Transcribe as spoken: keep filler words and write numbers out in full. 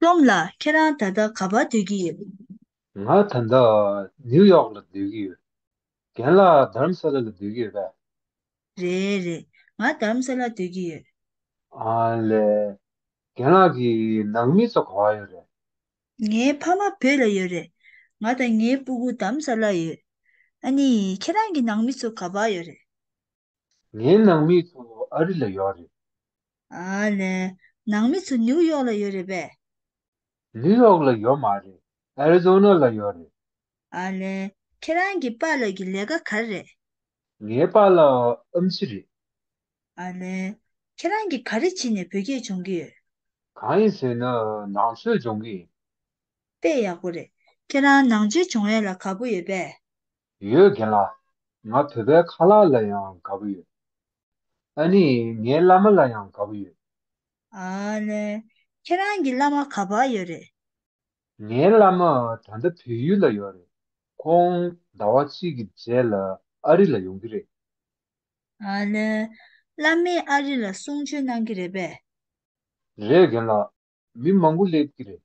ཀྲོམ་ལགས། ཁྱེད་རང་ད་ལྟ་ག་པར་སྡོད་ཀྱི་ཡོད། ང་ད་ལྟ་ནིའུ་ཡོག་ལ་སྡོད་ཀྱི་ཡོད། རྒན་ལགས་དྷ་རམ་ས་ལ་ལ་སྡོད་ཀྱི་ཡོད་པས། རེད་རེད། ང་དྷ་རམ་ས་ལ་སྡོད་ཀྱི་ཡོད། ཨ་ལས། རྒན་ལགས་ཀྱི་ནང་མི་ཚོ་ག་པར་ཡོད་རེད། ངའི་ཕ་མ་བོད་ལ་ཡོད་རེད། ང་དང་ངའི་སྤུ་གུ་དྷ་རམ་ས་ལ་ཡོད། ཨ་ནི་ཁྱེད་རང་གི་ནང་མི་ཚོ་ག་པར་ཡོད་རེད། ངའི་ནང་མི་ཚོ་ཨ་རི་ལ་ཡོད་རེད། ཨ་ལས། ནང་མི་ཚོ་ནིའུ་ཡོག་ལ་ཡོད་རེད་པས། ནིའུ་ཡོག་ལ་ཡོད་མ་རེད། ཨེ་རི་ཛོ་ན་ལ་ཡོད་རེད། ཨ་ལས། ཁྱེད་རང་གི་པཱ་ལགས་ཀྱི་ལས་ཀ་ག་རེ་རེད། ངའི་པཱ་ལགས་ཨེམ་ཆི་རེད། ཨ་ལས། ཁྱེད་རང་གིས་ག་རེ་བྱས་ནས་བོད་སྐད་སྦྱོང་གི་ཡོད། གང་ཡིན་ཟེར་ན་ནང་ཆོས་སྦྱོང་གི་ཡིན། དཔེ་ཡག་པོ་རེད། ཁྱེད་རང་ནང་ཆོས་སྦྱོང་ཡས་ལ་དགའ་པོ་ཡོད་པས། ཡོད་རྒན་ལགས། ང་བོད་པའི་ཁ་ལག་ལ་ཡང་དགའ་པོ་ཡོད། ཨ་ནི་ངའི་བླ་མ་ལ་ཡང་དགའ་པོ་ཡོད། ཨ་ལས། ཁྱེད་རང་གི་བླ་མ་ག་པར་ཡོད་རེད། ངའི་བླ་མ་ད་ལྟ་བལ་ཡུལ་ལ་ཡོད་རེད། ཁོང་ཟླ་བ་གཅིག་གི་རྗེས་ལ་ཨ་རི་ལ་ཡོང་གི་རེད། ཨ་ལས། བླ་མས་ཨ་རི་ལ་གསུང་ཆོས་གནང་གི་རེད་པས། རེད་རྒན་ལགས། མི་མང་པོ་སླེབས་ཀྱི་རེད།